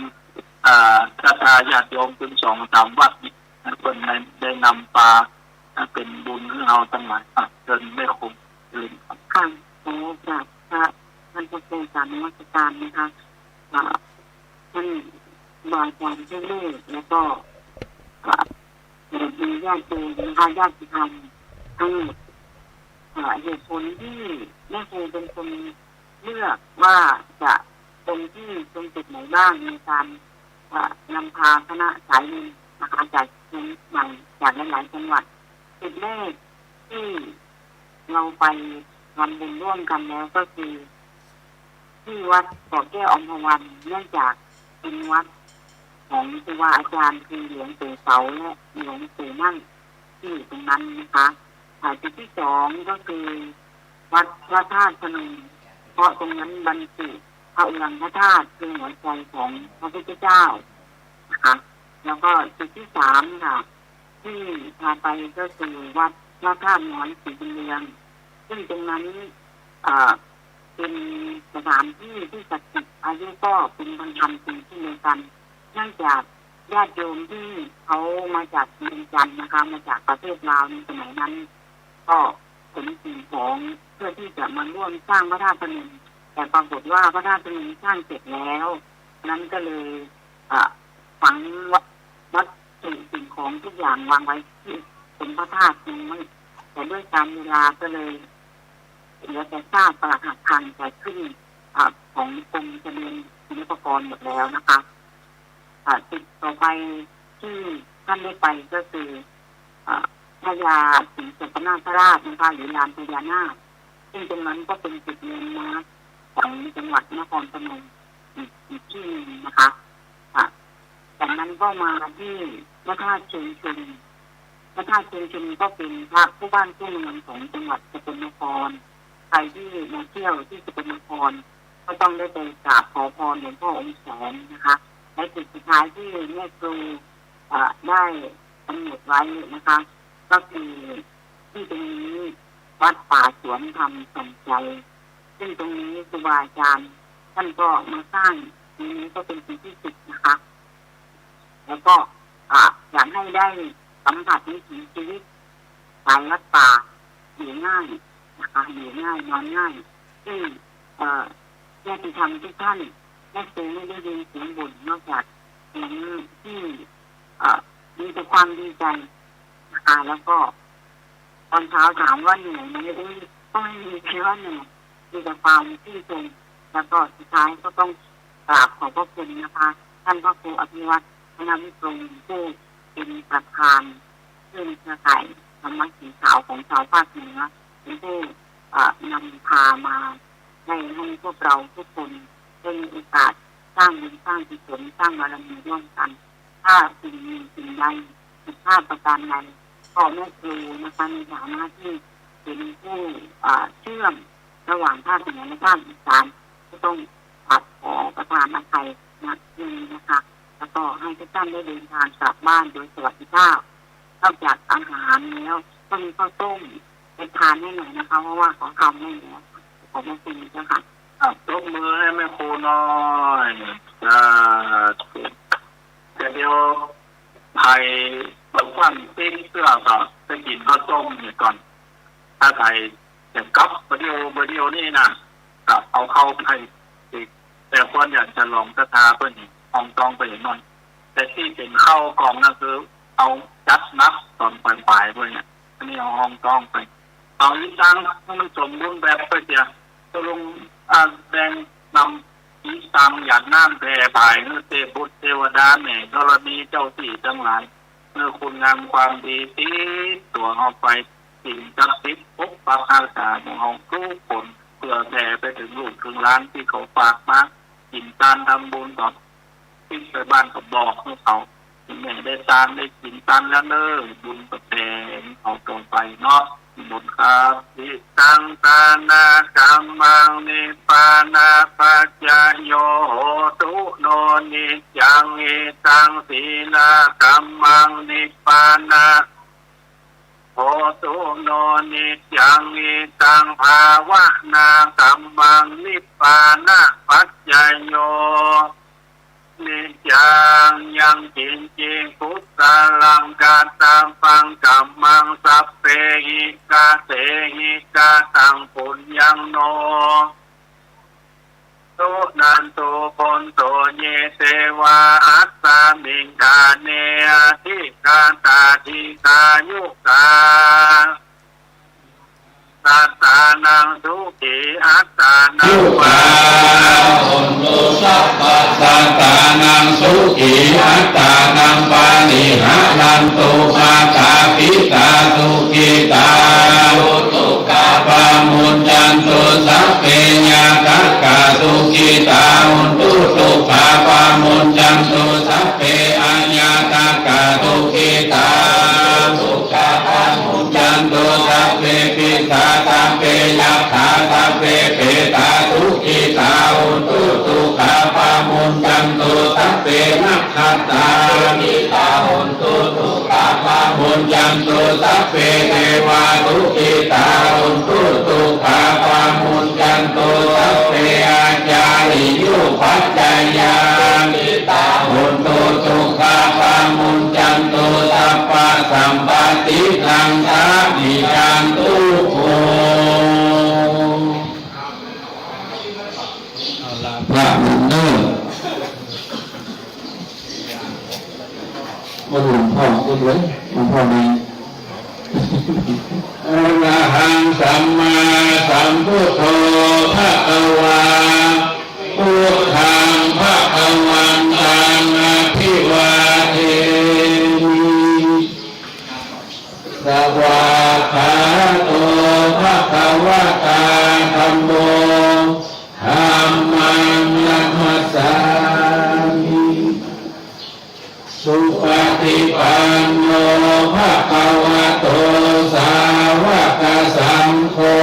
อ่าศรัทธาญาติโยมถึงสองสามวัดนี่ เพิ่นได้ได้นำปาเป็นบุญให้เราทั้งหลายอ่ะเชิญแม่ครูเจริญพรค่ะขอกราบพระท่านพระครูกราบนมัสการนะคะอ่าท่านครูบาอาจารย์ที่ลูกแล้วก็อ่ามีญาติโยมนะคะญาติธรรมทั้งหมดอ่าเหตุผลที่แม่ครูเป็นคนเลือกว่าจะลงที่ตรงจุดไหนบ้างในการ เอ่อนำพาคณะสายบุญนะคะจากเชียงใหม่จากหลายๆจังหวัดจุดแรกที่เราไปทำบุญร่วมกันแล้วก็คือที่วัดเกาะแก้วอัมพวันเนื่องจากเป็นวัดของครูบาอาจารย์คือหลวงปู่เสาและหลวงปู่มั่นที่อยู่ตรงนั้นนะคะอ่าจุดที่สองก็คือวัดพระธาตุพนมเพราะตรงนั้นบรรจุพระอุรังคธาตุคือหัวใจของพระพุทธเจ้า นะคะแล้วก็จุดที่สามค่ะที่พาไปก็คือวัดพระธาตุน้อยศรีบุญเรืองซึ่งตรงนั้นเอ่อเป็นสถานที่ที่ศักดิ์สิทธิ์อายุก็เป็นพันๆปีเช่นเดียวกันเนื่องจากญาติโยมที่เขามาจากเมืองจันทร์นะคะมาจากประเทศลาวในสมัยนั้น ก็ขนสิ่งของเพื่อที่จะมาร่วมสร้างพระธาตุพนมแต่ปรากฏว่าพระธาตุพนมสร้างเสร็จแล้วนั้นก็เลยอ่ะ ฝังวัตวัตถุสิ่งของทุกอย่างวางไว้ที่เป็นพระธาตุยังไม่แต่ด้วยกาลเวลาก็เลยเหลือแต่ซากปรักหักพังแต่ขึ้นอ่าของกรมทะเบียนศิลปากรหมดแล้วนะคะอ่าจุดต่อไปที่ท่านได้ไปก็คืออ่าพญาศรีสัตนคราชนะคะหรือลานพญานาค ซึ่งตรงนั้นก็เป็นจุดแลนด์มาร์คของจังหวัดนครพนมอีกอีกที่หนึ่งนะคะค่ะจากนั้นก็มาที่พระธาตุเชิงชุมพระธาตุเชิงชุมก็เป็นพระคู่บ้านคู่เมืองของจังหวัดสกลนครใครที่มาเที่ยวที่สกลนครก็ต้องได้ไปกราบขอพรหลวงพ่อองค์แสนนะคะและจุดสุดท้ายที่แม่ครูเอ่อได้กำหนดไว้นะคะก็คือ ที่ตรงนี้วัดป่าสวนธรรมสันใจซึ่งตรงนี้ครูบาอาจารย์ท่านก็มาสร้างปีนี้ก็เป็นปีที่สิบนะคะแล้วก็อ่ะอยากให้ได้สัมผัสวิถีชีวิตสายวัดป่าอยู่ง่ายนะคะอยู่ง่ายนอนง่ายซึ่งเอ่อญาติธรรมทุกท่านแม่ครูไม่ได้ยินเสียงบ่นนอกจากเสียงที่เอ่อมีแต่ความดีใจนะคะแล้วก็ ตอนเช้าถามว่าเหนื่อยไหมอุ้ยก็ไม่มีใครว่าเหนื่อยมีแต่ความชื่นชมแล้วก็สุดท้ายก็ต้องกราบขอบพระคุณนะคะท่านพระครูอภิวัฒน์ธนวิกรมผู้เป็นประธานขึ้นเครือข่ายธรรมะสีขาวของชาวภาคเหนือเป็นผู้ อ่ะนำพามาได้ให้พวกเราทุกคนได้มีโอกาสสร้างบุญสร้างกุศลสร้างบารมีร่วมกัน ถ้าสิ่งหนึ่งสิ่งใดผิดพลาดประการใด ก็แม่ครูนะคะในฐานะที่เป็นผู้อ่าเชื่อมระหว่างภาคเหนือและภาคอีสาน ก็ต้องกราบขอประทานอภัยณที่นี้นะคะ แล้วก็ให้ทุกท่านได้เดินทางกลับบ้านโดยสวัสดิภาพ นอกจากอาหารแล้วก็มีข้าวต้มไปทานให้หน่อยนะคะ เพราะว่าเขาทำให้แล้ว ขอบพระคุณเจ้าค่ะ อ่ะ ตบมือให้แม่ครูหน่อย สาธุ แต่เดี๋ยวไผ่บางคนปิ๊กเสื้อก็ไปกินข้าวต้มเนี่ยก่อน ถ้าไผ่จะกลับวิดีโอวิดีโอนี่นะ ก็เอาเข้าไปอีก แต่ควรอยากจะลองศรัทธาเพิ่นห้องต้องไปหน่อย แต่ที่เป็นเข้ากองนั่นคือเอาจัดหนักตอนปลายๆด้วยเนี่ย อันนี้เอาห้องต้องไป เอาอีกตั้งให้มันสมบูรณ์แบบไปเสีย ตกลงอ่าแบ่งนำอีกตั้งหยาดน้ำแผ่ผายเมื่อเทพบุตรเทวดาแม่ธรณีเจ้าที่ทั้งหลาย เมื่อคุณงามความดีติดตัวเฮาไป สิ่งศักดิ์สิทธิ์ปกปักรักษาหมู่เฮาทุกคน เพื่อแผ่ไปถึงลูกถึงหลานที่เขาฝากมา กินทานทำบุญก่อน ที่ไปบ้านก็บอกให้เขา แม่ได้ทานได้กินทานแล้วเน้อ บุญก็แผ่ให้เขาต่อไปเนาะ บุญครับ Idaṃ dānakammaṃ nibbānapaccayo hotu no niccaṃ. Idaṃ sīlakammaṃ nibbāna hotu no niccaṃ. Idaṃ bhāvanākammaṃ nibbānapaccayo niccaṃ. Yaṃ kiñci kusalaṃ kattabbaṃ kammaṃ sabbehi katehi kataṃ puññaṃ no suṇantu bhonto ye devā asmiṃ ṭhāne adhigatā dīghāyukā. Sattānaṃ sukhī attānaṃ sukhā hontu sabbasattānaṃ sukhī attānaṃ pariharantu. Mātā pitā sukhitā hontu sukhā pamuñcantu. Sabbe ñātakā sukhitā hontu sukhā pamuñcantu. Sabbe añātakā sukhitā sukhā pamuñcantu. Sabbe pisā sabbe yakkhā sabbe petā sukhitā hontu sukhā pamuñcantu. Sabbe nakkhattā sukhitā hontu sukhā pamuñcantu. Sabbe devā sukhitā hontu sukhā pamuñcantu. Sabbe ācariyupajjhāyā sukhitā hontu sukhā pamuñcantu. Sabbasampattīnaṃ samijjhantu. เอาละ พระมันเด้อ มาหลวงพ่อเรียกเลย หลวงพ่อมี Arahaṃ sammāsambuddho bhagavā, buddhaṃ bhagavantaṃ abhivādemi. Svākkhāto bhagavatā dhammo, dhammaṃ namassāmi. Supaṭipanno bhagavato sāvakasaṅgho,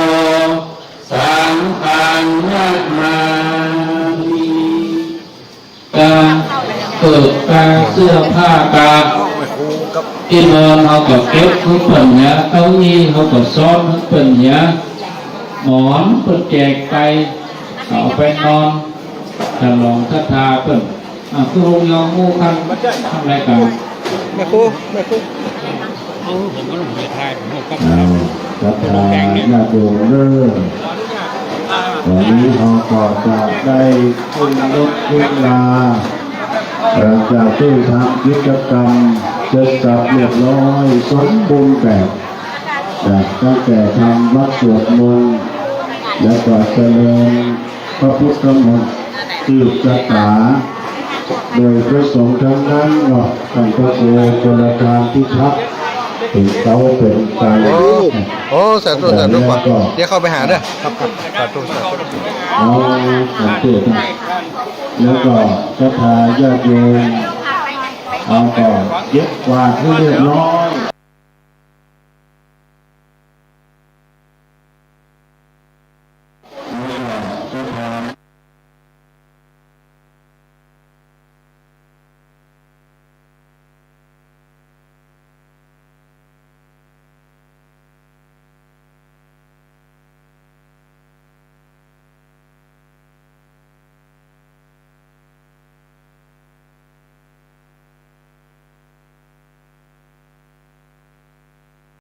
saṅghaṃ namāmi. กาเกิดกาเสื้อผ้ากาที่นอนเฮาก็เก็บคือเปิ้นเนี่ย เก้าอี้เฮาก็ซ้อนคือเปิ้นเนี่ย หมอนเปิ้นแจกไป เอาไปนอน ฉลองศรัทธาเปิ้น อ่ะ คือองค์ยอมหมู่คันทำรายการ แม่ครู แม่ครู เอา ผมก็ลงไปถ่าย ผมก็ เอา ศรัทธาญาติโยมเด้อ วันนี้เราก็จะได้ขึ้นรถขึ้นลา หลังจากที่ทำกิจกรรมเสร็จสับเรียบร้อยสมบูรณ์แบบ จากตั้งแต่ทำวัตรสวดมนต์ แล้วก็เจริญพระพุทธมนต์ สืบชะตา โดยพระสงฆ์ทั้งนั้นเนาะ ท่านพระครูชลทานพิทักษ์ ถึงเขาเป็นการ โอ้ โอ้ สาธุ สาธุ ขอเดี๋ยวเข้าไปหาเด้อ ครับครับ สาธุ สาธุ เอาสังเกตนะแล้วก็ศรัทธาญาติโยมเอาก็เก็บกวาดให้เรียบร้อย